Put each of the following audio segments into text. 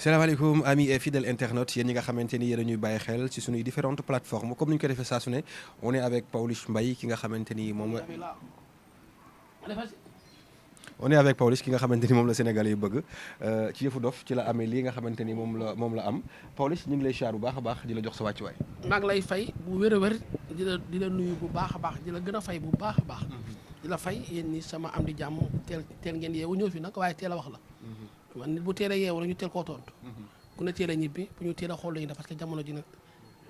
salaamaaleykum amis et fidèles internautes yéen ñi nga xamante ni yéen a ñuy bàyyi xel ci suñuy différentes plateformes comme ni ñu ko defee saa su ne on est avec Pawlish Mbaye ki nga xamante ni moom la on est avec Pawlish ki nga xamante ni moom la Sénégalais yi bëgg ci yëfu dof ci la amee lii nga xamante ni moom la am Pawlish ñu ngi lay siyaar bu baax a baax di la jox sa wàccuwaay. maa ngi lay fay bu wér a wér di la nuyu bu baax a baax di la gën a fay bu baax a baax. di la fay yéen ni sama am di jàmm teel ngeen yeewu ñëw fi nag waaye teel a wax la. man nit bu teel a yeewu rek ñu teel koo tontu. ku ne teel a ñibbi bu ñu teel a xool la ñuy def parce que jamono ji nag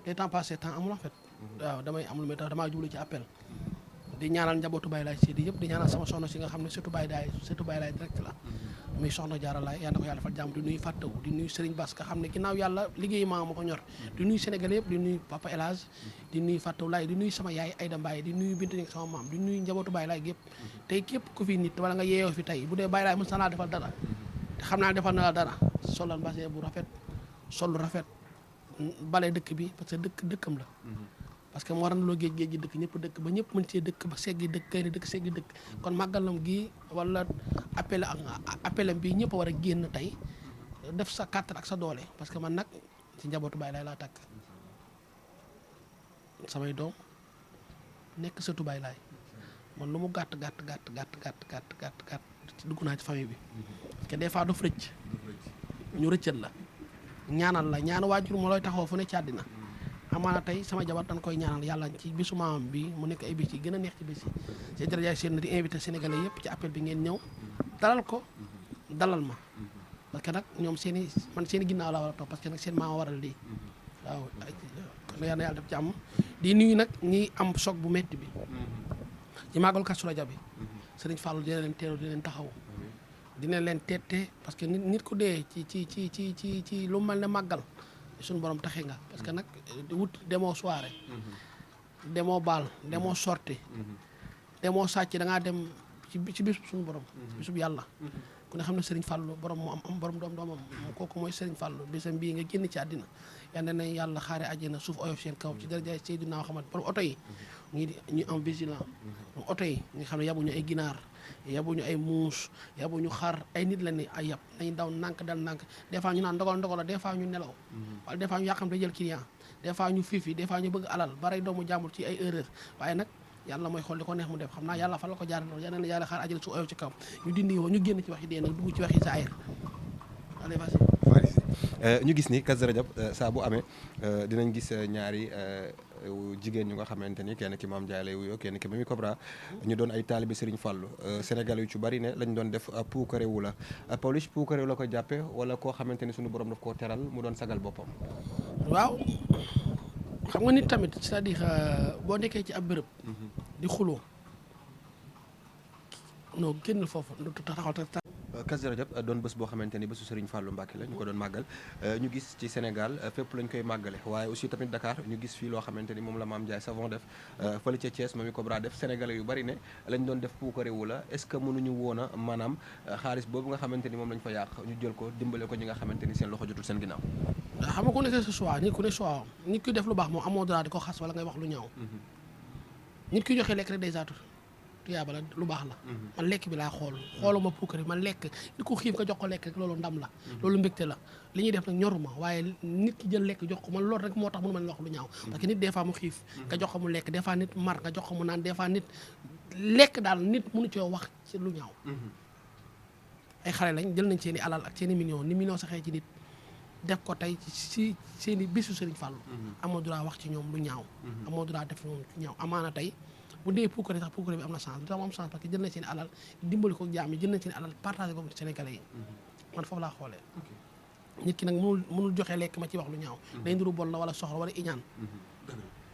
les temps passé temps amul en fait. waaw damay am lu may tax damaa jublu ci appel. di ñaanal njabootu Baye Laye Seydi yëpp di ñaanal sama soxna si nga xam ne surtout Baye Laye direct la. muy soxna Jaara Laay yal na ko yàlla defal jàmm di nuyu Fatou di nuyu Serigne Bass nga xam ne ginnaaw yàlla liggéey maa ma ko ñor. di nuyu Sénégalais yëpp di nuyu Papa El Hadj di nuyu Fatou Laay di nuyu sama yaay Aïda Mbaye di nuyu Bintu Ñaŋ sama maam di nuyu njabootu Baye Laye yëpp. tey képp ku fi nit wala nga yeeyoo fi tey bu dee Baye Laye mos na laa defal dara te xam naa defal na la dara solal mbase bu rafet sol lu rafet bale dëkk bi parce que dëkkam la. parce que moo waral loo géej gi dëkk ñëpp dëkk ba ñëpp mën cee dëkk ba seggi dëkk kay dëkk seggi dëkk kon màggalam gi wala appelam bi ñëpp a war a génn tey def sa kàttan ak sa doole parce que man nag ci njabootu Baay Laay laa takk samay doom nekk sëtu Baay Laay man lu mu gàtt dugg naa ci famille bi parce que des fois daf rëcc ñu rëccal la ñaanal la ñaan waajur moo looy taxaw fu ne ci àddina amaana tey sama jabar dañ koy ñaanal yàlla ci bisu maamam bi mu nekk ay bis yi gën a neex ci bis yi ci darajaay seen di invité sénégalais yëpp ci appel bi ngeen ñëw dalal ko dalal ma parce que nag ñoom seeni ginnaaw la war a topp parce que nag seen maama waral lii waaw kon yàlla def jàmm di nuyu nag ñi am choc bu metti bi ci màggal Kazu Rajab bi Sëriñ Fallou dina leen teeru dina leen taxaw dina leen teete parce que nit ku dee ci lu mel ne màggal suñu borom taxe nga parce que nag wut demoo soirée demoo baal demoo sorti demoo sàcc da ngaa dem ci bis suñu borom bisub yàlla ku ne xam ne Serigne Fallou borom moo am borom doomam kooku mooy Serigne Fallou bisam bii nga génn ci àddina yal na yàlla xaare àjjana suuf oyof seen kaw ci darajaay Seydina Muhammad borom oto yi ñu am vigilant oto yi nga xam ne yabuñu ay ginaar yabuñu ay muus yabuñu xar ay nit la ni ay yab nañ daw nànk dal nànk des fois ñu naan ndogal la des fois ñu nelaw wala des fois ñu yàqam te jël client des fois ñu fifi des fois ñu bëgg alal baray doomu jàmbur ci ay erreur waaye nag yàlla mooy xool li ko neex mu def xam naa yàlla fa la ko jaar loolu yal na yàlla xaar àjjana su oyof ci kaw ñu dindi ñu génn ci wax yi dee nag dugg ci wax yi sa ayir allez vas-y ñu gis ni Kazu Rajab saa bu amee dinañ gis ñaari jigéen ñu nga xamante ni kenn ki Maam Jaara lay wuyoo kenn ki Mamy Cobra ñu doon ay taalibe Serigne Fallou Sénégal yu ci bari ne lañ doon def puukarewu la Pawlish puukarewu la ko jàppe wala koo xamante ni suñu borom daf koo teral mu doon sagal boppam. waaw xam nga nit tamit c'est-à-dire boo nekkee ci ab béréb di xuloo non génn foofu taxaw Kazu Rajab doon bés boo xamante ni bésu Serigne Fallou Mbacké la ñu ko doon màggal ñu gis ci Sénégal fépp lañ koy màggale waaye aussi tamit Dakar ñu gis fii loo xamante ni moom la Mame Ndiaye Savon def fële ca Thiès Mamy Cobra def sénégalais yu bari ne lañ doon def puukarewu la est-ce que mënuñu woon a maanaam xaalis boobu nga xamante ni moom lañ fa yàq ñu jël ko dimbale ko ñi nga xamante ni seen loxo jotul seen ginnaaw. xam nga ku nekk sa choix nit ku ne choix nit ki def lu baax moom amoo droit di ko xas wala ngay wax lu ñaaw nit ki joxe lekk rek day zaatu tuyaaba la lu baax la man lekk bi laa xooluma puukare man lekk di ko xiif nga jox ko lekk rek loolu ndam la loolu mbégte la li ñuy def nag ñoruma waaye nit ki jël lekk jox ko man loolu rek moo tax mënu ma wax lu ñaaw parce que nit des fois mu xiif nga jox ko mu lekk des fois nit mar nga jox ko mu naan des fois nit lekk daal nit mënu coo wax ci lu ñaaw ay xale lañ jël nañ seen i alal ak seen i millions ni millions saxee ci nit def ko tey ci seen i bisu Serigne Fallou amoo droit wax ci ñoom lu ñaaw amoo droit def ñoom lu ñaaw amaana tey bu dee puukare sax puukare bi am na chance lu tax mu am chance parce que jël nañ seen alal dimbali ko jaam yi jël nañ seen alal partagé ko Sénégalais yi man foofu laa xoolee nit ki nag mënul joxe lekk ma ci wax lu ñaaw day ndiru bon la wala soxla wala iñaan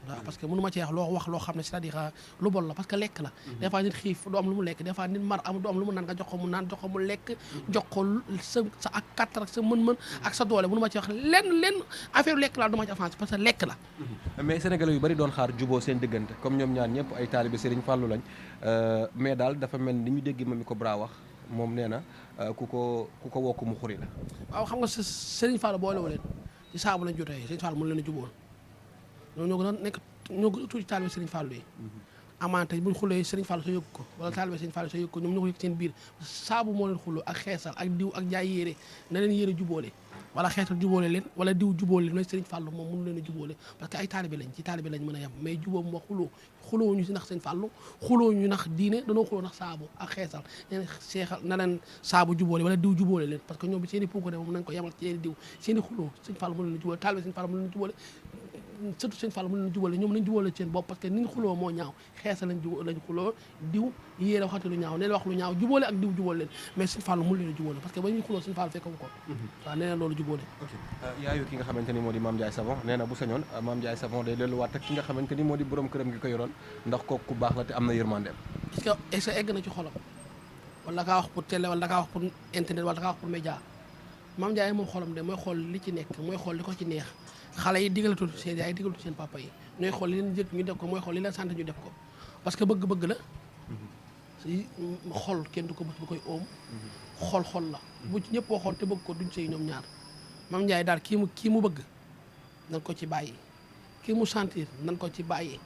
waaw parce que mënu ma ci wax loo xam ne c'est-à-dire lu bon la parce que lekk la des fois nit xiif du am lu mu lekk des fois nit mar am du am lu mu naan nga jox ko mu naan jox ko mu lekk jox ko sa ak kàttan ak sa mën-mën ak sa doole mënu ma ci wax lenn affaire lekk laa du ma ci avancé parce que lekk la mais sénégalais yu bari doon xaar juboo seen diggante comme ñoom ñaar ñëpp ay taalibe Serigne Fallou lañ mais daal dafa mel ni ñu dégg Mamy Cobra wax moom nee na ku ko wokk mu xuri la waaw xam nga Serigne Fallou boole wu leen ci saabu lañ jotee Serigne Fallou mën leen a jubóol ñoo gën a nekk ñoo gën a tuuti taalibe Serigne Fallou yi amaana tey buñ xulee Serigne Fallou sa yëg ko wala taalibe Serigne Fallou sa yëg ko ñoom ñoo ko yëg seen biir saabu moo leen xuloo ak xeesal ak diw ak jaay yére na leen yére jubóole wala xeetal jubóole leen wala diw jubóole leen mooy Serigne Fallou moom mënu leen a jubóole parce que ay taalibe lañ ci taalibe lañ mën a yem mais jubóo mu wax xuloo ñu si ndax Serigne Fallou xuloo ñu ndax diine danoo xuloo ndax saabu ak xeesal neen seexal na leen saabu jubóole wala diw jubóole leen parce que ñoom bi seen i puukare moom nañ ko yemal ci seen i diw seen i xuloo Serigne Fallou mënu leen a jubóole taalibe Serigne Fallou mënu leen a jubóole surtout Serigne Fallou mënu leen a jubóole ñoom lañ jubóole seen bopp parce que niñ xuloo moo ñaaw xeesal lañ xuloo diw yéene waxate lu ñaaw neen wax lu ñaaw jubóole ak diw jubóole leen mais Serigne Fallou mënu leen a jubóole parce que ba ñuy xuloo Serigne Fallou fekkawu ko waaw nee na loolu jubóole yaayu ki nga xamante ni moo di Mame Ndiaye Savon nee na bu sañoon Mame Ndiaye Savon day delluwaat ak ki nga xamante ni moo di borom këram gi ko yoroon ndax kooku ku baax la te am na yërmandeem. est-ce que egg na ci xolam wala da kaa wax pour télé wala da kaa wax pour internet wala da kaa wax pour média Mame Ndiaye moom xolam de mooy xool li ci nekk mooy xool li ko ci neex xale yi digalatul seen yaay digalatul seen papa yi ñooy xool li leen jëkk ñu def ko mooy xool li leen sant ñu def ko parce que bëgg-bëgg la xol kenn du ko bës ba koy oom xol la bu ci ñëpp waxoon te bëgg ko duñ sëy ñoom ñaar Mame Ndiaye daal kii mu bëgg nañ ko ci bàyyi kii mu sentir nañ ko ci bàyyi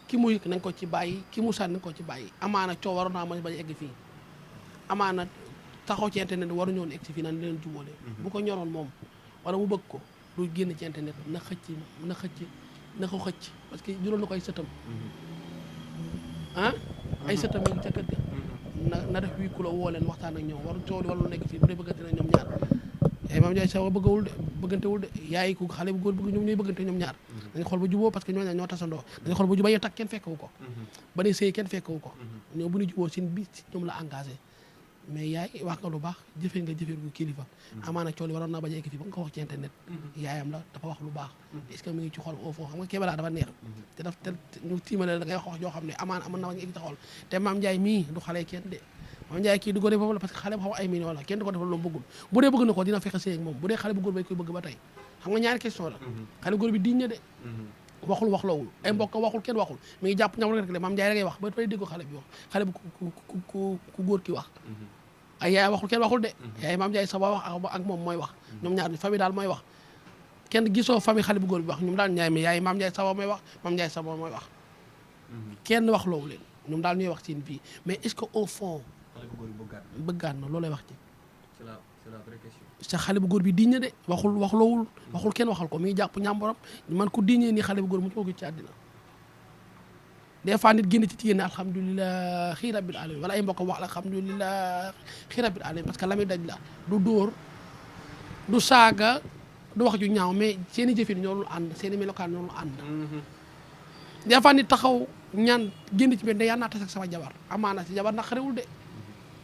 ki mu yëg nañ ko ci bàyyi ki mu sant nañ ko ci bàyyi amaana coow waroon naa mën bañ a egg fii amaana taxaw ci internet waru ñoon egg si fii naan leen jubóole bu ko ñoroon moom wala mu bëgg ko du génn ci internet na ko xëcc parce que jural na ko ay sëtam ay sëtam yi ca kër ga na def wii ku la woo leen waxtaan ak ñoom waru coow li waru nekk fii bu dee bëggante na ñoom ñaar Mame Ndiaye Savon bëggantewul de yaay ku xale bu góor bëgg ñoom ñooy bëggante ñoom ñaar dañu xool ba juboo parce que ñoo tasandoo dañu xool ba juboo yow tak kenn fekkawu ko ba ne sëy kenn fekkawu ko ñoom bu ñu juboo seen bi si ñoom la engagé mais yaay wax nga lu baax jëfee nga jëfee gu kilifa amaana coow li waroon naa bañ a egg fii ba nga ko wax ci internet yaayam la dafa wax lu baax est-ce que mi ngi ci xol au fond xam nga Kébéla dafa neex te daf te ñu tiimale da ngay wax joo xam ne amaana amoon na ma ngi egg ci xol te Mame Ndiaye mii du xale kenn de Mame Ndiaye kii du ko def foofu la parce que xale bu xaw ay millions la kenn du ko defal lu mu bëggul bu dee bëgg na ko dina fexe sëy ak moom bu dee xale bu góor bay koy bëgg ba tey xam nga ñaari question la xale góor bi diñ na de waxul waxloowul ay mbokk waxul kenn waxul mi ngi jàpp ñam rek de Mame Ndiaye rek ngay wax ba pare dégg ko xale bi wax xale bu ku góor ki wax ay yaay waxul kenn waxul de yaay Mame Ndiaye Savon wax ak moom mooy wax ñoom ñaar famille daal mooy wax kenn gisoo famille xale bu góor bi wax ñoom daal ñaay mi yaay Mame Ndiaye Savon mooy wax Mame Ndiaye Savon mooy wax kenn wax loowu leen ñoom daal ñuy wax seen vie mais est-ce que au fond bëggaan na loolay wax ci c'est la vraie question. sa xale bu góor bi diñe de waxul kenn waxal ko mi ngi jàpp ñàmboram man ku diñee nii xale bu góor mu ko ci àddina des fois nit génn ci jigéen ne alhamdulilahi rabbil alamin wala ay mbokkam wax la alhamdulilahi rabbil alamin parce que la muy daj la du dóor du saaga du wax ju ñaaw mais seen i jëfin ñoo lu ànd seen i melokaan ñoo lu ànd des fois nit taxaw ñaan génn ci benn de yaa naa tas ak sama jabar amaana si jabar naqarewul de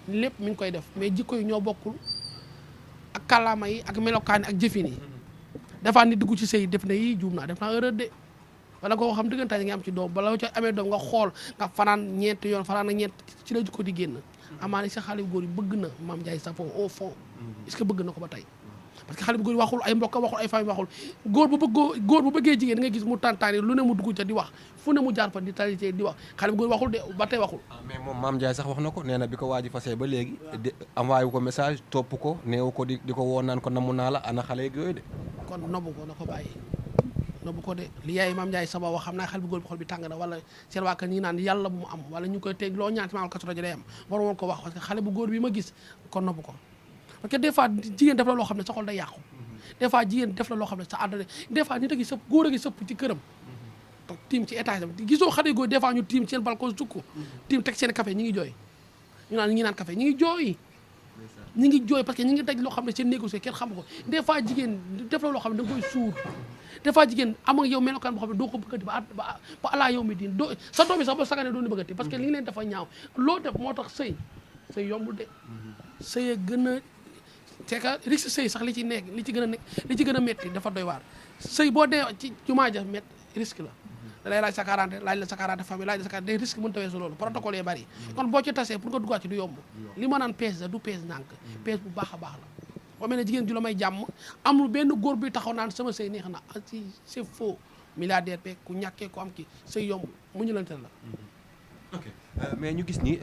lépp mi ngi koy def mais jikko yi ñoo bokkul ak kàllaama yi ak melokaan yi ak jëfin yi des fois nit dugg ci sëy def na yi juum naa def naa erreur de wala koo xam dëggantaan nga am ci doom bala ca amee doom nga xool nga fanaan ñeenti yoon fanaan ak ñeent ci la jikko di génn amaana sa xale bu góor yi bëgg na Mame Ndiaye Savon au fond est-ce que bëgg na ko ba tey parce que xale bu góor yi waxul ay mbokk waxul ay famille waxul góor bu bëggee jigéen nga gis mu tàntaani lu ne mu dugg ca di wax fu ne mu jaar fa di talité di wax xale bu góor waxul de ba tey waxul mais moom Mame Ndiaye sax wax na ko nee na bi ko waa ji fasee ba léegi envoyé wu ko message topp ko neewu ko di ko woo naan ko namu naa la ana xale yeeg yooyu de kon nobbu ko na ko bàyyi nobbu ko de li yaay Mame Ndiaye Savon wax xam naa xale bu góor bi xol bi tàng na wala seen waa kër ñi naan yàlla bu mu am wala ñu koy teg loo ñaan ci maamal kasu rajo day am war woon ko wax parce que xale bu góor bi ma gis kon nobbu ko parce que des fois jigéen def la loo xam ne sa xol day yàqu des fois jigéen def la loo xam ne sa àdduna des fois nit a ngi sëpp góor a ngi sëpp ci këram tiim ci étage am gisoo xale góor des fois ñu tiim seen balcon sukk tiim teg seen café ñi ngi jooy ñu naan ñi naan café ñi ngi jooy parce que ñi ngi daj loo xam ne seen négocié kenn xam ko des fois jigéen def la loo xam ne da nga koy suur des fois jigéen am ak yow melokaan boo xam ne doo ko bëggati ba alaa yow mi diin doo sa doom yi sax ba sagane doo ni bëggati parce que li ngi leen dafa ñaaw loo def moo tax sëy yombul de sëy a gën a c'est que risque sëy sax li ci gën a metti dafa doy waar sëy boo dee ci jumaa ja met risque la da lay laaj sa 40 laaj la sa 40 famille laaj la sa 40 day risque mën tawee su loolu protocole yi bari kon boo ci tasee pour nga duggaat ci du yomb li ma naan peese du peese nànk peese bu baax a baax la boo mel ne jigéen ju la may jàmm amul benn góor bi taxaw naan sama sëy neex na ci c'est faux milliardaire beeg ku ñàkkee ku am ki sëy yomb mu ñu lante la ok mais ñu gis ni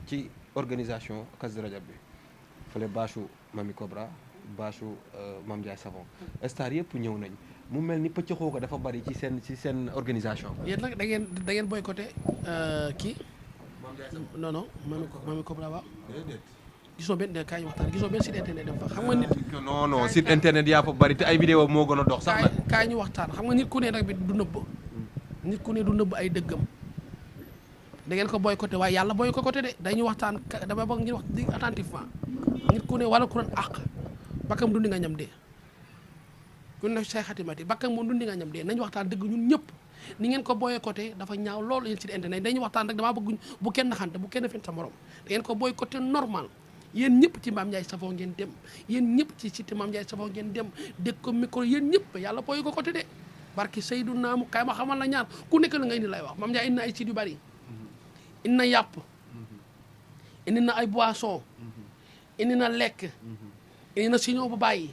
ci organisation Kazu Rajab bi fële bâchu Mamy Cobra bâchu Mame Ndiaye Savon star yëpp ñëw nañ mu mel ni pëccëxoo ko dafa bari ci seen organisation. yéen nag da ngeen boycotté kii. non Mamy Cobra waaw. gisoo benn kaay ñu waxtaan gisoo benn site internet dem fa xam nga nit. non site internet yaa fa bari te ay vidéo moo gën a dox sax nag. kaay ñu waxtaan xam nga nit ku ne nag bi du nëbb. nit ku ne du nëbb ay dëggam. da ngeen ko boycotté waaye yàlla boycotté de dañuy waxtaan dama bëgg ngeen wax di attentivement nit ku ne wala ku doon àq bakkam dundi nga ñam dee. ku ne say xatimati bakkam moom dundi nga ñam dee nañu waxtaan dëgg ñun ñëpp ni ngeen ko boycotté dafa ñaaw loolu yéen site internet dañuy waxtaan rek damaa bëgg bu kenn xante bu kenn fen sa morom da ngeen ko boycotté normal. yéen ñëpp ci Mame Ndiaye Savon ngeen dem yéen ñëpp ci site Mame Ndiaye Savon ngeen dem dégg ko micro yéen ñëpp yàlla booy ko côté de barki Seydou Naamu kaay ma xamal la ñaar ku nekk la nga indi lay wax Mame Ndiaye indi na ay site yu bari indi na yàpp indi na ay boisson indi na lekk indi na siñoo bu bàyyi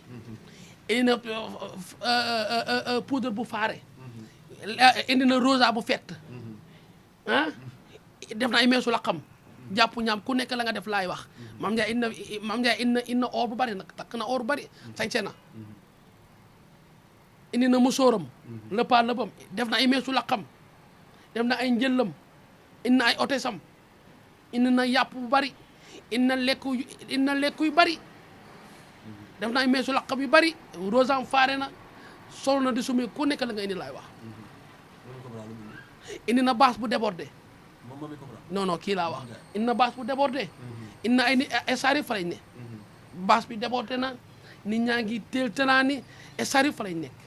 indi na poudre bu faare indi na rosa bu fett ah def na ay meesu la xam jàpp ñaam ku nekk la nga def laay wax Mame Ndiaye indi na or bu bari nag takk na or bu bari sañse na indi na musóoram lëppaa lëppam def na ay meesu la xam def na ay njëllam indi na ay otesam indi na yàpp bu bari indi na lekk yu bari def na ay meesu la xam yu bari rosam faare na sol na di sumi ku nekk la nga indi laay wax indi na baas bu débordé non kii laa wax indi na baas bu débordé indi na ay sari fa lañ ne baas bi débordé na nit ñaa ngi teel tanaa ni sari fa lañ nekk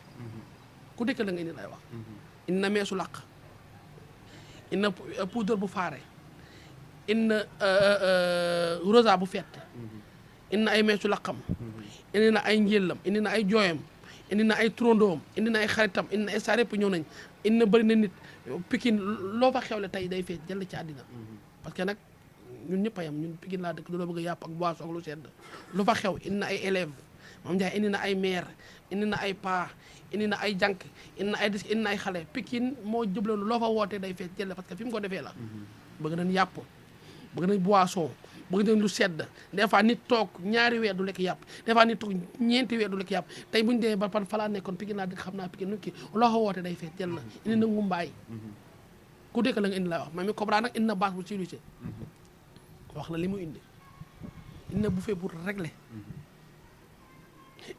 ku nekk la nga indi lay wax indi na meesu laq indi na poudre bu faare indi na rosa bu fett indi na ay meesu laqam indi na ay njëllam indi na ay jooyam indi na ay trondoom indi na ay xaritam indi na ay sari yëpp ñëw nañ indi na bëri na nit Pikine loo fa xewle tey day feet jël ci àddina parce que nag ñun ñëpp a yam ñun Pikine laa dëkk du la bëgg a yàpp ak boisson ak lu sedd lu fa xew indi na ay élèves Mame Ndiaye indi na ay maire indi na ay paa indi na ay jànk indi na ay dis indi na ay xale Pikine moo jëbloonu loo fa wootee day feet jël parce que fi mu ko defee la bëgg nañ yàpp bëgg nañ boisson bëgg nañ lu sedd des fois nit toog ñaari weer du lekk yàpp des fois nit toog ñeenti weer du lekk yàpp tey buñu demee ba par falaa nekkoon Pikine laa dëkk xam naa Pikine nu kii loo fa woote day feet jël na indi na ngumbaay ku dëkk la nga indi lay wax mais mi Cobra nag indi na base bu civilisé wax la li mu indi na buffet bu réglé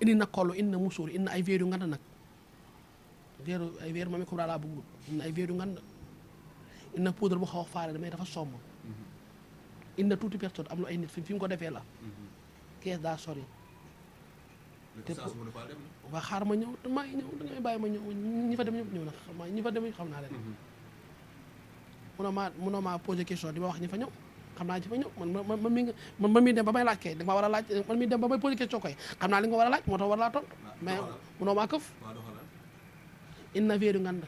indi na kollo indi na musóor indi na ay verre yu ngand nag ay verre Mamy Cobra laa bëggul indi na ay verre yu ngand indi na poudre bu xaw a faare mais dafa somb indi na tuuti personne am lu ay nit fi mu ko defee la kees daa sori te waa xaar ma ñëw maa ngi ñëw da ngay bàyyi ma ñëw ñi fa dem ñëpp ñëw na ñi fa dem xam naa leen munoo maa posé question di ma wax ñi fa ñëw xam naa ñi fa ñëw man mi dem ba may laaj kay da ma war a laaj man mi dem ba may posé question koy xam naa li nga war a laaj moo tax war laa tontu mais munoo maa këf indi na veeru ngand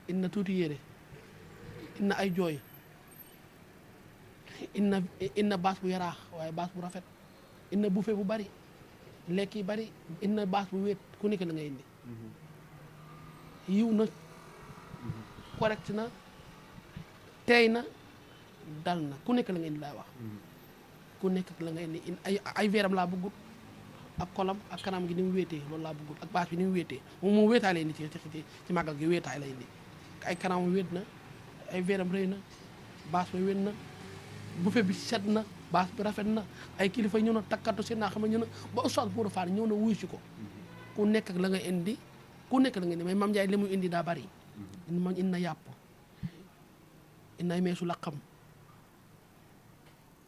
indi na tuuti yére indi na ay jooy indi na baas bu yaraax waaye baas bu rafet indi na buffet bu bari lekk yi bari indi na baas bu wéet ku nekk la nga indi yiw na correct na teey na dal na ku nekk la nga indi laay wax ku nekk la nga indi ay veeram laa bëggut ak kolam ak kanam gi ni mu wéetee loolu laa bëggut ak baas bi ni mu wéetee moom wéetaay lay indi ci màggal gi wéetaay lay indi ay kanam wéet na ay veeram rëy na baas ba wéet na buffet bi set na baas bi rafet na ay kilifa ñëw na takkatu seen naa xam ne ñëw na ba Oustaz Modou Fall ñëw na wuyu si ko ku nekk ak la nga indi ku nekk la nga indi mais Mame Ndiaye li muy indi daa bari indi na yàpp indi na ay meesu laqam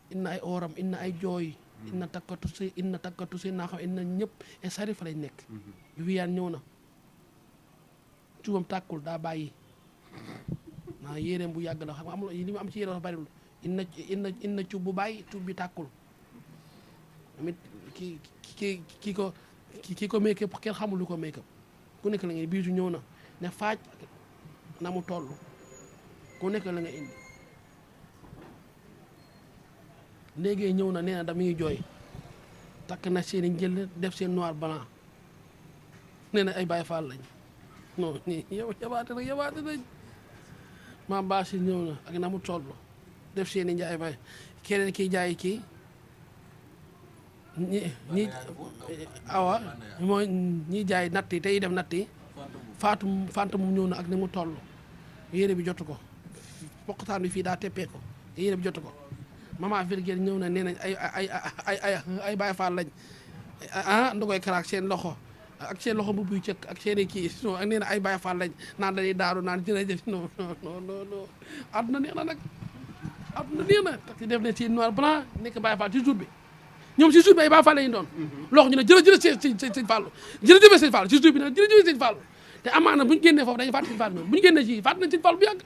indi na ay oram indi na ay jooy indi na takkatu seen naa xam indi na ñëpp et sari fa lañ nekk Viviane ñëw na cuubam tàkkul daa bàyyi naa yéreem bu yàgg la xam nga amul li mu am ci yére dafa bariwul indi na cuub bu bàyyi cuub bi tàkkul tamit kii ko make up kenn xamul lu ko make up ku nekk la nga biisu ñëw na ne faaj na mu toll ku nekk la nga indi léegi ñëw na nee na da mi ngi jooy takk na seen i njël def seen noir blanc nee na ay Baay Faal lañ non nii yabaate nañ maam baasi ñëw na ak na mu toll def seen i njaay bay keneen kiy jaay kii ñi awa mooy ñi jaay natt yi tey def natt yi fanta mu ñëw na ak ni mu toll yére bi jotu ko poqataan bi fii daa teppee ko te yére bi jotu ko maman Virgile ñëw na nee nañ ay Baay Faal lañ ndogoy karaak seen loxo ak seen loxo bu buy cëkk ak seen i kii non ak nee na ay Baay Faal lañ naan dañuy daaru naan jërëjëf non àdduna neex na nag àdduna neex na parce que def ne ci noir blanc nekk Baay Faal ci jour bi ñoom si jour bi ay Baay Faal lañu doon loxo ñu ne jërëjëf sëñ Fallou jërëjëf sëñ Fallou si jour bi ne jërëjëf sëñ Fallou te amaana bu ñu génnee foofu dañuy fàtte sëñ Fallou bu ñu génnee ci fàtte nañ sëñ Fallou bu yàgg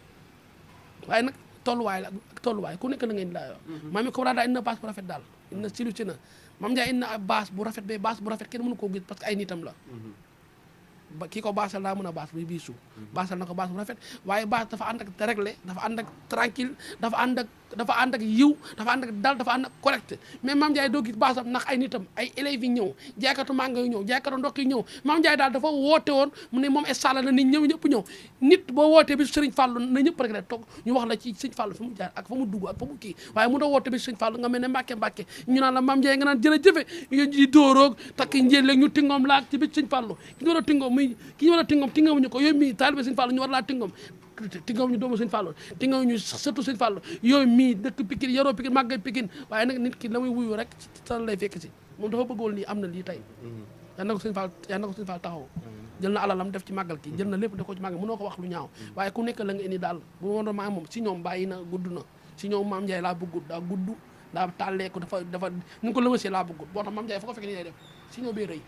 waaye nag tolluwaay ku nekk na ngeen laa maam mi Cobra daal indi na baas bu rafet daal indi na silu si na Mame Ndiaye indi na baas bu rafet ba baas bu rafet kenn mënu koo gis parce que ay nitam la ba kii ko baasal daa mën a baas bi biisu baasal na ko baas bu rafet waaye baas dafa ànd ak réglé dafa ànd ak tranquille dafa ànd ak yiw dafa ànd ak dal dafa ànd ak correct mais Mame Ndiaye doo gis baasam ndax ay nitam ay élèves yi ñëw jaaykatu màngo yi ñëw jaaykatu ndox yi ñëw Mame Ndiaye daal dafa woote woon mu ne moom estala na nit ñëpp ñëw nit boo wootee bi Serigne Fallou na ñëpp rek toog ñu wax la ci Serigne Fallou fi mu jaar ak fa mu dugg ak fa mu kii waaye mu doo woote bi Serigne Fallou nga mel ne Mbàkke ñu naan la Mame Ndiaye nga naan jërëjëfe di dóoroog takk njéel ñu tingoom laak ci bi Serigne Fallou ki ñu war a tingoom muy ki ñu war a tingoom ñu ko yooyu mii taalibe Serigne Fallou ñu war laa tingoom ñu doomu Serigne Fallou tingoom ñu surtout Serigne Fallou yooyu mii dëkk Pikine yaroo Pikine màggay Pikine waaye nag nit ki la muy wuyu rek sa lay fekk si moom dafa bëggoon lii am na lii tey yal na ko Serigne Fall taxaw jël na alalam def ci màggal ki jël na lépp def ko ci màggal mënoo ko wax lu ñaaw waaye ku nekk la nga indi daal bu ma doon maa moom si ñoom bàyyi na gudd na si ñoom Mame Ndiaye laa bëggut daa gudd daa tàlleeku dafa ni ko lëmasee laa bëggut boo tax Mame Ndiaye foo ko fekk ni lay def si ñoo bee rëy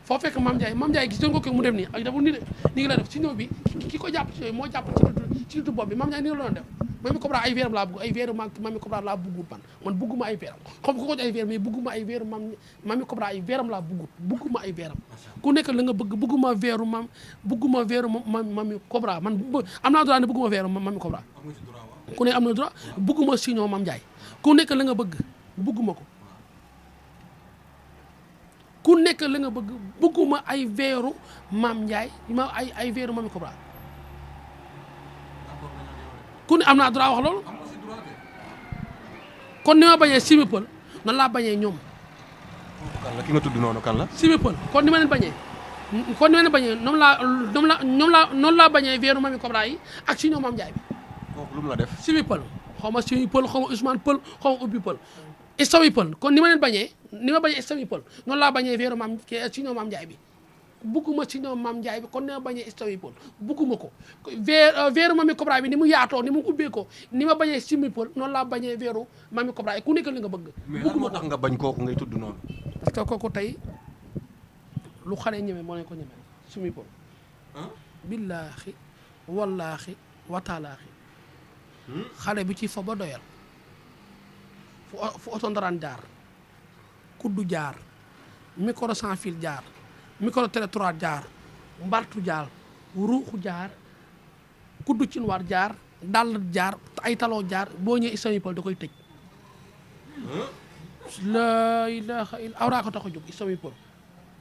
foo fekk Mame Ndiaye gis nga ko mu def nii ak dafa ni ngi la def si ñoo bi ki ko jàpp ci yooyu moo jàpp ci lutu bopp bi Mame Ndiaye ni la doon def Mamy Cobra ay veeram laa bëgg ay veeru Mamy Cobra laa bëggut man bëgguma ay veeram xam ko ay veer mais bëgguma ay veeru Mamy Cobra ay veeram laa bëgguma ay veeram ku nekk la nga bëgg bëgguma veeru Mamy Cobra man am naa droit ne bëgguma veeru Mamy Cobra ku ne am na droit bëgguma sinon Mame Ndiaye ku nekk la nga bëgg bëgguma ko ku nekk la nga bëgg bëgguma ay veeru Mame Ndiaye ay veeru Mamy Cobra ku ne am naa droit wax loolu kon ni ma bañee Simi Pël nan laa bañee ñoom. kan la ki nga tudd noonu kan la. Simi Pël kon ni ma leen bañee noonu laa bañee veeru Mamy Cobra yi ak si ñoom Mame Ndiaye bi. kooku lu mu la def. Simi Pël xaw ma Simi Pël xaw ma Ousmane Pël xaw ma Ubbi Pël Istawi Pël kon ni ma leen bañee ni ma bañee Istawi Pël noonu laa bañee veeru si ñoom Mame Ndiaye bi. bugguma si ñoom Mame Ndiaye bi kon ne ma bañee Istawi Pël bugguma ko veeru Mamy Cobra bi ni mu yaatoo ni mu ubbee ko ni ma bañee Simi Pël noonu laa bañee veeru Mamy Cobra yi ku nekk li nga bëgg. mais lan moo tax nga bañ kooku ngay tudd noonu. parce que kooku tey lu xale ñeme moo leen ko ñeme Simi Pël. billaahi wallaahi wataalaahi xale bi ci fa ba doyal fu oto ndaraan jaar kuddu jaar micro sans fil jaar. micro territoire jaar mbartu jaar ruuxu jaar kuddu cinwaar jaar dàll jaar ay taloo jaar boo ñëwee Istawi Pël da koy tëj la ilaha illa awraa ko tax a jóg Istawi Pël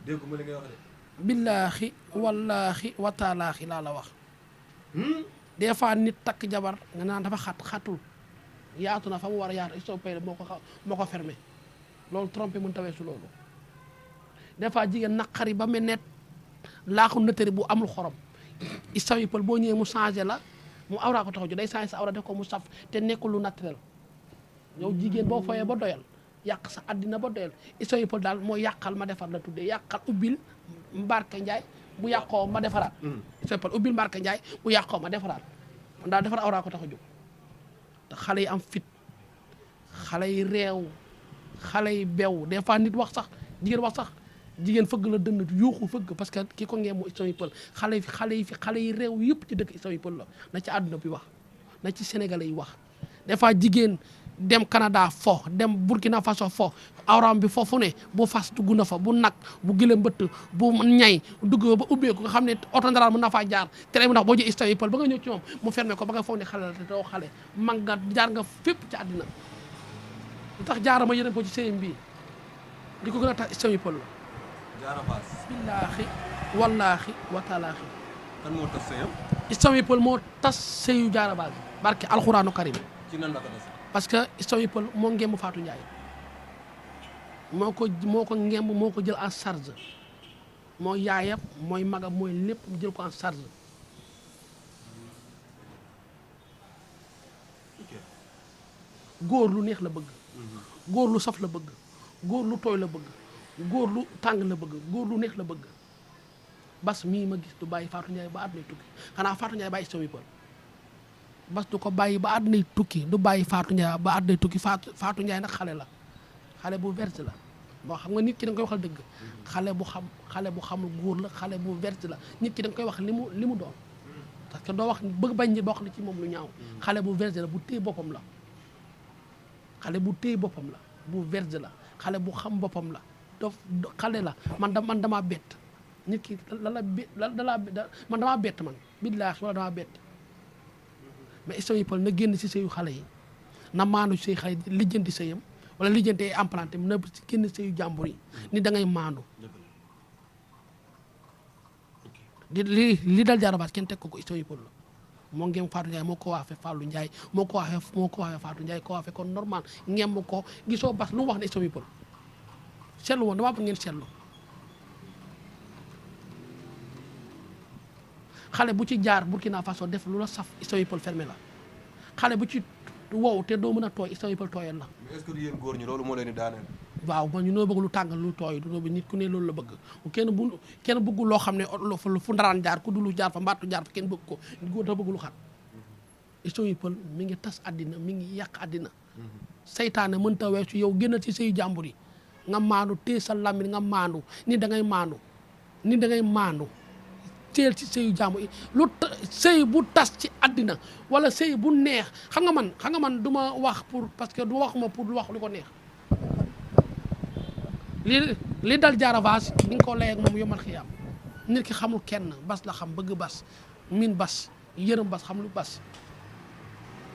dégg ma li ngay wax de. billaahi wallaahi wataalaahi laa la wax des fois nit takk jabar nga naan dafa xatul yaatu na fa mu war a yaatu Istawi Pël moo ko fermé loolu trompé mën tawee su loolu des fois jigéen naqari ba mel ne laaxu nëtëri bu amul xorom Istawi Pël boo ñëwee mu changé la mu awraa ko tax a jóg day changé sa awra def ko mu saf te nekkul lu naturel yow jigéen boo foyee ba doyal yàq sa àddina ba doyal Istawi Pël daal mooy yàqal ma defar la tuddee yàqal ubbil Mbarke Ndiaye bu yàqoo ma defaraat Istawi Pël ubbil Mbarke Ndiaye bu yàqoo ma defaraat man daal defar awraa ko tax a jóg te xale yi am fit xale yi réew xale yi bew des fois nit wax sax jigéen fëgg la dënn yuuxu fëgg parce que ki ko ngee mu Istawi Pël xale yi réew yëpp ci dëkk Istawi Pël la na ci àdduna bi wax na ci sénégalais yi wax des fois jigéen dem Canada fo dem Burkina Faso fo awraam bi foofu ne bu fas dugg na fa bu nag bu gëlëm mbëtt bu ñay dugg ba ubbeeku nga xam ne oto ndaraal mën na faa jaar tere mu ndax boo jël Istawi Pël ba nga ñëw ci moom mu fermé ko ba nga foog ne xale la te doo xale mag nga jaar nga fépp ci àddina lu tax jaarama yërëm ko ci sëyam bii di ko gën a tax Istawi Pël la billaahi wallaahi wataalaahi kan moo tas sëyam. Istawi Pël moo tas sëyu Diarra Basse barke alxuraanu karim ci nan la ko tas. parce que Istawi Pël moo ngemb Fatou Ndiaye moo ko ngemb moo ko jël en charge moo yaayam mooy magam mooy lépp mu jël ko en charge góor lu neex la bëgg góor lu saf la bëgg góor lu tooy la bëgg góor lu tàng la bëgg góor lu neex la bëgg bas mii ma gis du bàyyi Fatou Ndiaye ba àddunay tukki xanaa Fatou Ndiaye bàyyi Somi Peul bas du ko bàyyi ba àddunay tukki du bàyyi Fatou Ndiaye ba àddunay tukki Fatou Ndiaye nag xale la xale bu verte la boo xam nga nit ki da nga koy waxal dëgg xale bu xamul góor la xale bu verte la nit ki da nga koy wax li mu doon parce que doo wax bëgg bañ ñi ba wax li ci moom lu ñaaw xale bu verte la bu téye boppam la xale bu téye boppam la bu verte la xale bu xam boppam la xale la man damaa bett nit ki man damaa bett man billaahi wala damaa bett mais Somi Peul na génn ci sëyu xale yi na maandu ci sëyu xale yi lijjanti sëyam wala lijjanti ay implanté na génn sëyu jàmbur yi ni da ngay maandu li dal jarabaat kenn teg ko Somi Peul la moo ngeem Fatou Ndiaye moo ko waafe Fallou Ndiaye moo ko waafe Fatou Ndiaye ko waafe kon normal ngeem ko gisoo bas lu mu wax ne Somi Peul seetlu woon damaa bëgg ngeen seetlu xale bu ci jaar Burkina Faso def lu la saf Somi Peul fermé la xale bu ci wow te doo mën a tooy Somi Peul tooyal la. mais est-ce que yéen góor ñi loolu moo leen di daaneel. waaw man ñu noo bëgg lu tàngal lu tooy du nit ku ne loolu la bëgg kenn bëggul loo xam ne fu ndaraan jaar ku dulu jaar fa mbattu jaar fa kenn bëgg ko góor dafa bëgg lu xat Somi Peul mi ngi tas àddina mi ngi yàq àddina saytaane mënta weesu yow génnal ci sëyu jàmbur yi nga maandu téye sa làmmiñ nga maandu ni da ngay maandu teel ci sëyu jàmbur yi sëy bu tas ci àddina wala sëy bu neex xam nga man du ma wax pour parce que du waxuma pour wax li ko neex li dal jaaravaas ni nga ko lay ak moom yomal xiyaam nit ki xamul kenn bas la xam bëgg bas min bas yërëm bas xam lu bas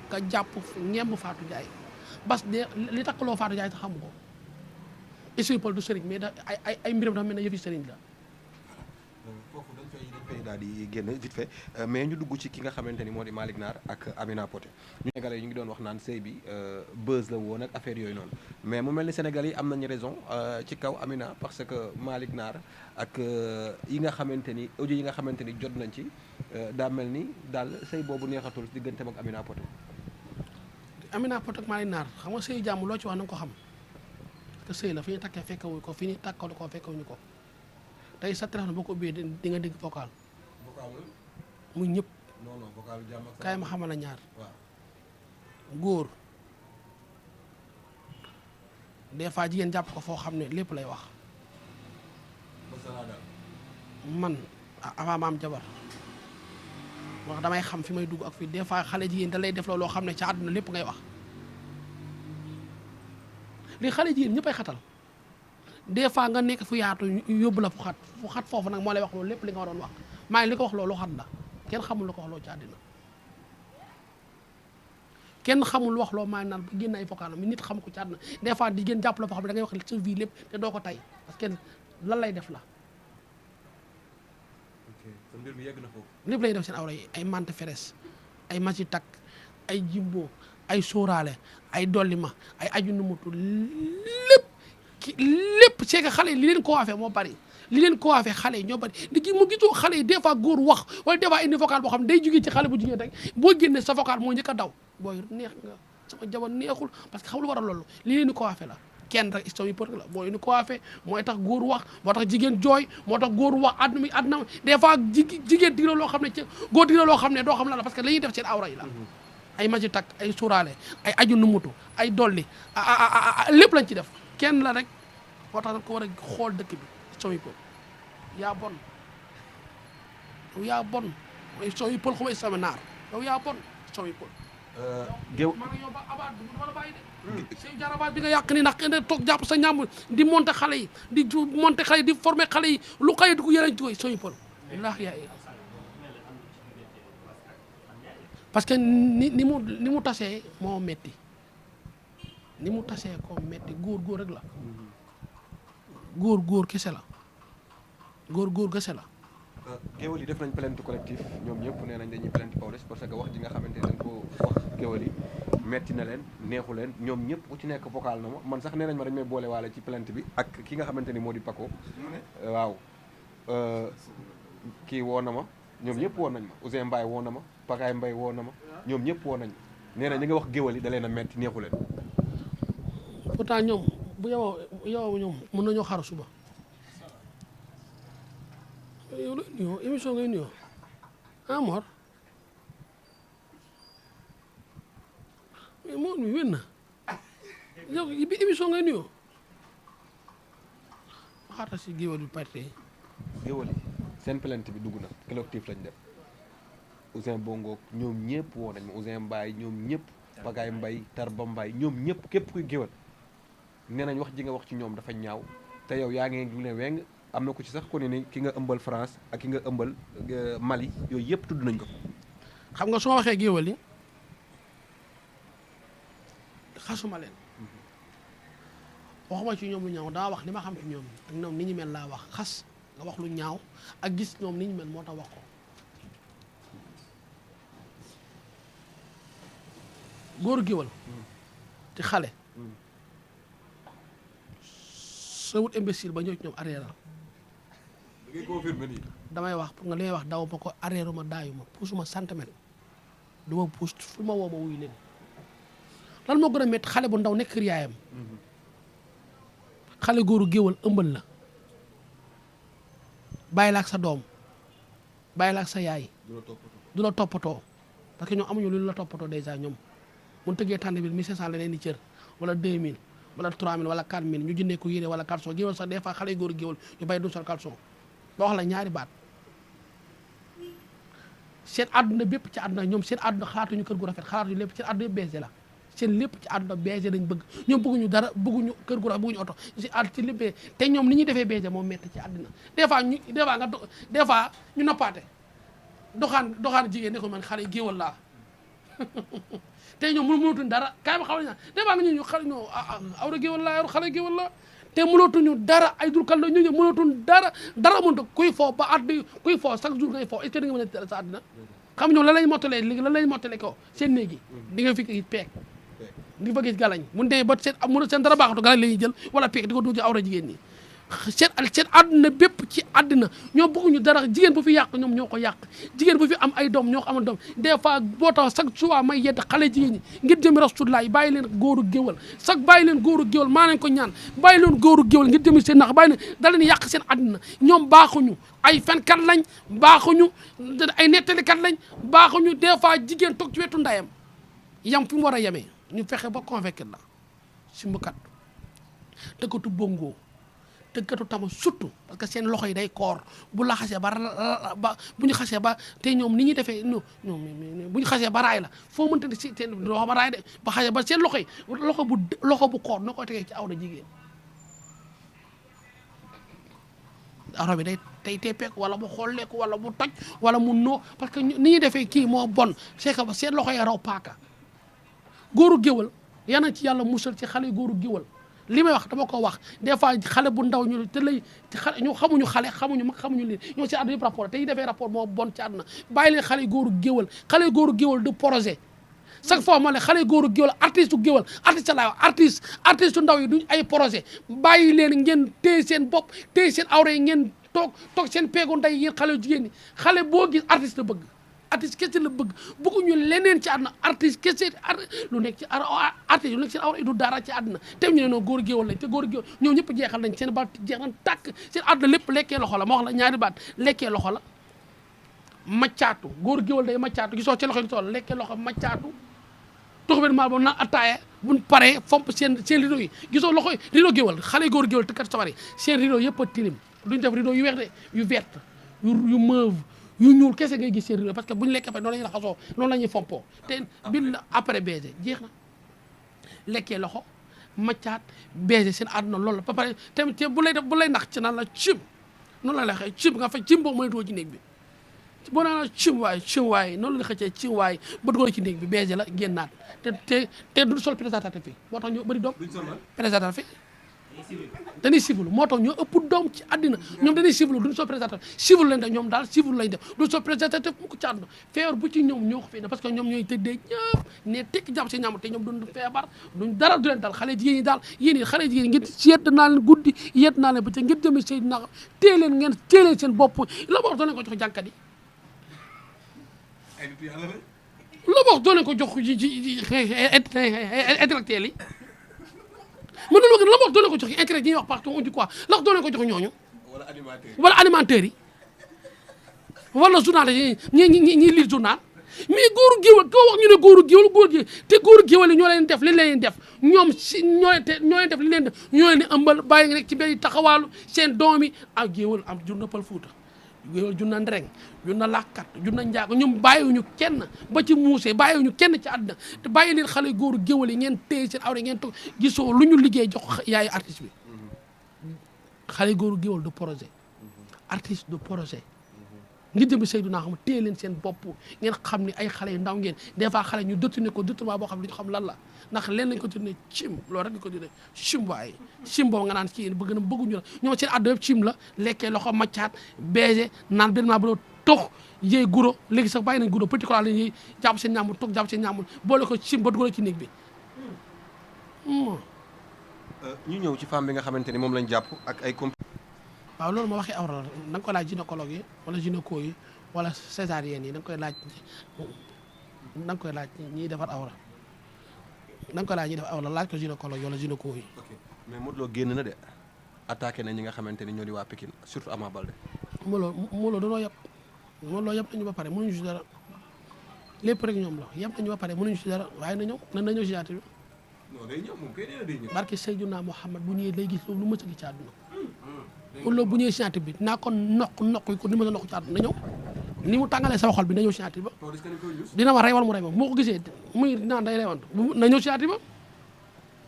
nga jàpp ñemb Fatou Ndiaye bas de li takkaloo Fatou Ndiaye sax xamu ko Somi Peul du sëriñ mais ay mbiram dafa mel ne yëfi sëriñ la foofu dañ fay daal di génn vite fait mais ñu dugg ci ki nga xamante ni moo di Malick Nar ak Amina Poté ñu Sénégalais yi ñu ngi doon wax naan sëy bi buzz la woon ak affaire yooyu noonu mais mu mel ni Sénégalais yi am nañu raison ci kaw Amina parce que Malick Nar ak yi nga xamante ni audio yi nga xamante ni jot nañ ci daa mel ni daal sëy boobu neexatul digganteem ak Amina Poté. Amina Poté ak Malick Nar xam nga sëyu jàmm loo ci wax na nga ko xam parce que sëy la fi ñu takkee fekkewuñu ko fi ñu takkoo ko fekkewuñu ko tey sa téléphone boo ko ubbee di nga dégg vocal muy ñëpp vocal jàmm ak kaay ma xamal la ñaar waaw góor des fois jigéen jàpp ko foo xam ne lépp lay wax man avant ma am jabar wax damay xam fi may dugg ak fii des fois xale jigéen da lay def loo xam ne ca àdduna lépp ngay wax li xale jigéen ñëpp ay xatal des fois nga nekk fu yaatu yóbbu la fu xat foofu nag moo lay wax loolu lépp li nga waroon wax maa ngi li ko wax loolu xat la kenn xamul lu ko wax loo ci àddina kenn xamul wax loo maa ngi naan ba génn ay vocal mi nit xam ko ci àddina des fois di génn jàpp la foo xam ne da ngay wax sa vie lépp te doo ko tay parce que lan lay def la mbir mi yegg na foofu lépp lay def seen awra yi ay mante feres ay masi tak ay jimbo ay sóoraale ay dollima ay aju numutu lépp c'est que xale yi li leen ko waafee moo bari li leen ko waafee xale yi ñoo bari di mu gisoo xale yi des fois góor wax wala des fois indi vocal boo xam ne day jógee ci xale bu jigéen rek boo génnee sa vocal moo njëkk a daw booy neex nga sama jabar neexul parce que xam lu war a loolu li leen ko waafee la kenn rek Somi Peul la boo indi ko waafee mooy tax góor wax moo tax jigéen jooy moo tax góor wax àdduna des fois jigéen dig la loo xam ne ci góor dig la loo xam ne doo xam la parce que la ñuy def seen awra yi la ay maji tak ay suuraale ay aju numutu ay dolli lépp lañ ci def kenn la rek moo tax dañ ko war a xool dëkk bi Somi Peul yaa bon yow yaa bon Somi Peul xuma Somi Nar yow yaa bon Somi Peul géew maa ngi yow ba abaat du ma la bàyyi de sëy jarabaat bi nga yàq ni ndax kenn toog jàpp sa ñàmb di monter xale yi di monter xale yi di former xale yi lu xëy di ko yërañ ci koy Somi Peul wallaahi yaa parce que ni mu tasee moo metti ni mu tasee ko metti góor rek la góor kese la góor kese la géwél yi def nañ plainte collectif ñoom ñëpp nee nañ dañuy plainte Pawlish parce que wax ji nga xamante ne dañ ko wax géwél yi metti na leen neexu leen ñoom ñëpp ku ci nekk vocal na ma man sax nee nañ ma dañ may boole waale ci plainte bi ak ki nga xamante ni moo di Paco waaw kii woo na ma ñoom ñëpp woon nañ ma Ousseyn Mbaye woo na ma Pakaay Mbaye woo na ma ñoom ñëpp woon nañ ma nee na ñi nga wax géwél yi da leen a metti neexu leen pourtant ñoom bu yow ñoom mën nañoo xaru suba yow la nuyoo émission ngay nuyoo ah Mor mais Mor mi wén na yow bi émission ngay nuyoo waxaata si géwél bi parte géwël yi seen plainte bi dugg na collectif lañ def Ouzin Bongo ñoom ñëpp woo nañ ma Ouzin Mbaye ñoom ñëpp Pagaye Mbaye Tarba Mbaye ñoom ñëpp képp kuy géwël nee nañ wax ji nga wax ci ñoom dafa ñaaw te yow yaa ngi ne weng am na ko ci sax ko ne ni ki nga ëmbal France ak ki nga ëmbal Mali yooyu yëpp tudd nañ ko xam nga su ma waxee géwél yi xasuma leen waxuma ci ñoom lu ñaaw daa wax li ma xam ci ñoom ak ñoom ni ñu mel laa wax xas nga wax lu ñaaw ak gis ñoom ni ñu mel moo tax wax ko góor géwél ci xale sa wut imbécile ba ñëw ci ñoom arrière ngay confirmer nii damay wax pour nga li may wax daw ma ko arrière ma daayu ma puusuma centimètre du ma puus fu ma woo ma wuyu leen lan moo gën a métti xale bu ndaw nekk kër yaayam xale góoru géwal ëmbal la bàyyi la ak sa doom bàyyi la ak sa yaay du la toppatoo parce que ñoom amuñu lu la toppatoo déjà ñoom mun tëggee tànn bi 1500 la leen di cër wala 2000 wala 3000 wala 4000 ñu jëndee ko yére wala caleçon géwal sax des fois xale góoru géwal ñu bàyyi du sol caleçon ba wax la ñaari baat seen àdduna bépp ci àdduna ñoom seen àdduna xalaatuñu kër gu rafet xalaatuñu lépp seen àdduna yëpp baisé la seen lépp ci àdduna baisé lañ bëgg ñoom bëgguñu dara bëgguñu kër gu rafet bëgguñu oto ci lépp te ñoom ni ñuy defee baisé moom metti ci àdduna des fois ñu noppaate doxaan jigéen ne ko man xale géwal laa te ñoom mënatuñ dara kaay ba xaw na des fois nga ñu xale ñoo awra géwal laa yor xale géwal laa te mënatuñu dara ay durkal la ñu mënatuñ dara mënut kuy foo ba at bi kuy foo chaque jour ngay foo est-ce que da nga mën a teel sa àddina xam ñoom lan lañ mottalee léegi lan lañ mottalee ko seen néegi di nga fi gis peeg di fa gis galañ mun demee ba seen dara baaxatu galañ la ñuy jël wala peeg di ko dugg ci awra jigéen ñi seen àdduna bépp ci àddina ñoo bëgguñu dara jigéen bu fi yàq ñoom ñoo ko yàq jigéen bu fi am ay doom ñoo ko amal doom des fois boo tax chaque soir may yedd xale jigéen ñi ngir jëmi Rasulullah bàyyi leen góoru géwal chaque bàyyi leen góoru géwal maa leen ko ñaan bàyyi leen góoru géwal ngir jëmi seen nax bàyyi leen da leen yàq seen àddina ñoom baaxuñu ay fenkat lañ baaxuñu ay nettalikat lañ baaxuñu des fois jigéen toog ci wetu ndayam yam fi mu war a yemee ñu fexe ba convaincre la simbukat tëggatu bongo tëggatu tama surtout parce que seen loxo yi day koor bu la xasee ba bu ñu xasee ba te ñoom ni ñuy defee non bu ñu xasee ba raay la foo mënta di si seen loxo ba raay de ba xasee ba seen loxo yi loxo bu koor noo koy tegee ci awra jigéen awra bi day tey teppeeku wala mu xolleeku wala mu toj wala mu noo parce que ni ñuy defee kii moo bon c'est que seen loxo yi raw paaka góoru géwal yal na ci yàlla musal ci xale góoru géwal li may wax dama ko wax des fois xale bu ndaw ñu te lay ñu xamuñu xale xamuñu mag xamuñu lii ñoo ci àdduna yëpp rapport te yi defee rapport moo bon ci àdduna bàyyi leen xale góoru géwal de projet chaque fois ma ne xale góoru géwal artiste u géwal artiste laay wax artiste u ndaw yi duñ ay projet bàyyi leen ngeen téye seen bopp téye seen awra yi ngeen toog seen peegu ndey yéen xale jigéen ñi xale boo gis artiste la bëgg artiste kese la bëgg bëgguñu leneen ci àdduna artiste kese lu nekk ci artiste lu nekk seen awra du dara ci àdduna te ñu ne noonu góor géwal lañ te góor géwal ñoom ñëpp jeexal nañ seen baat jeex nañ tàkk seen àdduna lépp lekkee loxo la ma wax la ñaari baat lekkee loxo la maccaatu góor géwal day maccaatu gisoo ci loxo yi tool lekkee loxo maccaatu tox benn maal boobu naan attaaya buñ paree fomp seen rideau yi gisoo loxo yi rideau géwal xale góor géwal te kat sawar yi seen rideau yëpp a tilim duñ def rideau yu weex de yu vert yu mauve yu ñuul kese ngay gis seen rideau parce que bu ñu lekkee fa noonu la ñuy raxasoo noonu la ñuy fompoo te bil après baiser jeex na lekkee loxo maccaat baiser seen àdduna loolu la ba pare tamit te bu lay nax ci naan la cim noonu la lay xëy cim nga fa cim boobu mënatoo ci néeg bi boo naan la cim waay noonu la xëccee cim waay ba dugal ci néeg bi baiser la génnaat te du sol présentateur fii moo tax ñu bëri doom présentateur fii dañuy civil moo tax ñoo ëpp doom ci àddina ñoom dañuy civil duñu soo présentateur civil lañ def ñoom daal civil lañ def duñu soo présentateur mu ko ci àdduna feebar bu ci ñoom ñoo ko fii ne parce que ñoom ñooy tëddee ñëpp ne tekki jàpp si ñaam te ñoom duñ feebar duñ dara du leen daal xale jigéen ñi daal yéen yi xale jigéen ñi ngeen yedd naa leen guddi yedd naa leen ba ca ngeen jëmee seen na téye leen ngeen téye leen seen bopp la ma wax doo leen ko jox jànkat yi la ma wax doo leen ko jox ci intellectuel yi man loolu la ma wax doo leen ko joxe intérêt yi ñuy wax partout on dit quoi la wax doo leen ko joxe ñooñu wala animateurs yi wala journaliste yi ñi lire journal mais góoru géwél koo wax ñu ne góoru géwél góor gi te góoru géwél yi ñoo leen def li leen def ñoom si ñoo leen def li leen def ñoo leen di ëmbal bàyyi nga rek ci benn taxawaalu seen doom yi ak géwél am jur na Pël Fuuta géwél jur na Ndereng jur na Làkkat jur na Njaago ñoom bàyyiwuñu kenn ba ci muusee bàyyiwuñu kenn ci àdduna te bàyyi leen xale góoru géwél yi ngeen téye seen awre ngeen toog gisoo lu ñu liggéey jox yaayu artiste bi xale góoru géwél du projet artiste du projet ngi jëm Seydou naa xam téye leen seen bopp ngeen xam ni ay xale yu ndaw ngeen des fois xale ñu détourné ko détournement boo xam ne ñu xam lan la ndax leen lañ ko tuddee cim loolu rek ñu ko tuddee cim waaye cim boobu nga naan ci bëgg na bëgguñu la ñoom seen àdduna yëpp cim la lekkee loxo maccaat beege naan benn maa bu tox yéey guro léegi sax bàyyi nañ guro petit cola lañ yéey jàpp seen ñàmbur toog jàpp seen ñàmbur boole ko cim ba dugal ci néeg bi ñu ñëw ci femme bi nga xamante ni moom lañ jàpp ak ay waaw loolu ma waxee awra la da nga koy laaj gynécologue yi wala gynéco yi wala césarienne yi da nga koy laaj ñiy defar awra da nga koy laaj ñiy defar awra laaj ko gynécologue wala gynéco yi. ok mais Modou Lo génn na de attaqué na ñi nga xamante ni ñoo di waa Pikine surtout Ama Baldé. Modou Lo danoo yab Modou Lo yab nañu ba pare mënuñu si dara lépp rek ñoom la yab nañu ba pare mënuñu si dara waaye na ñëw na ñëw si yaatu bi. non day ñëw moom kay nee na day ñëw. barke Seydina Mouhamad bu ñëwee lay gis lu mës a gis ci àdduna Modou Lo bu ñëwee signature bi naa ko noq ko ni ma la noq ci àdduna na ñëw ni mu tàngalee sama xol bi na ñëw signature ba dina ma rey wala mu rey ma moo ko gisee muy naan day rewantu na ñëw signature ba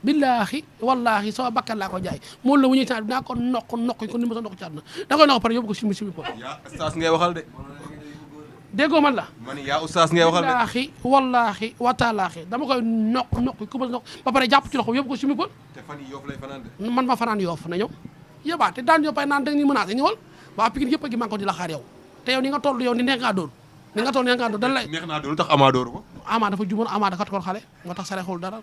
billaahi wallaahi sama bakkan laa ko jaay Modou Lo bu ñëwee signature bi naa ko noq ko ni ma la noq ci àdduna da koy noq pare yóbbu ko simi po yaa ustaas ngay waxal de déggoo man la man yaa ustaas ngay waxal de billaahi wallaahi wataalaahi dama koy noq ku ma noq ba pare jàpp ci loxo yóbbu ko simi po te fan yi Yoof lay fanaan de man ma fanaan Yoof na ñëw yóbbaa te daan yoppay naan da nga ñu menacé ñëwal waa Pikine yëpp a gi man ko di la xaar yow te yow ni nga toll yow ni neex ngaa dóor ni nga toll neex ngaa dóor dan lay neex naa dóor tax Ama dóor ko Ama dafa jumoon Ama dafa tokoon xale moo tax sarexul dara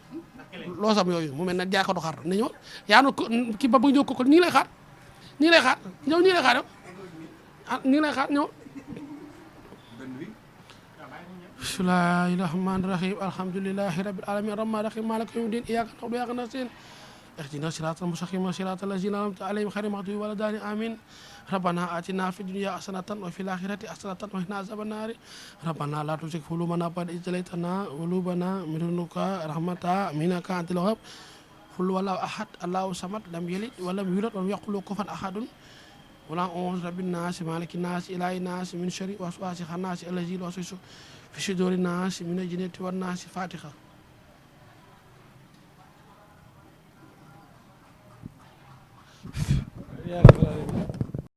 loo sam yooyu mu mel ne jaay ko du xar na ñëwal yaa no kii ba bëgg ñëw ko ñi ngi lay xaar ñi ngi lay xaar ñëw ñi ngi lay xaar yow ah ñi ngi lay xaar ñëw bismillahi rahmani rahim alhamdulillahi rabbil alamin rahmani rahim maliki yawmi din iyyaka na'budu wa iyyaka nasta'in اهدنا الصراط المستقيم صراط الذين أنعمت عليهم غير المغضوب ولا الضالين آمين ربنا آتنا في الدنيا حسنة وفي الآخرة حسنة وقنا عذاب النار ربنا لا تزغ قلوبنا بعد إذ هديتنا وهب لنا من لدنك رحمة إنك أنت الوهاب قل هو الله أحد الله الصمد لم يلد ولم يولد ولم يكن له كفوا أحد ولا أعوذ برب الناس مالك الناس إله الناس من شر وسواس الناس الذي يوسوس في صدور الناس من الجنة والناس فاتحة Yeah.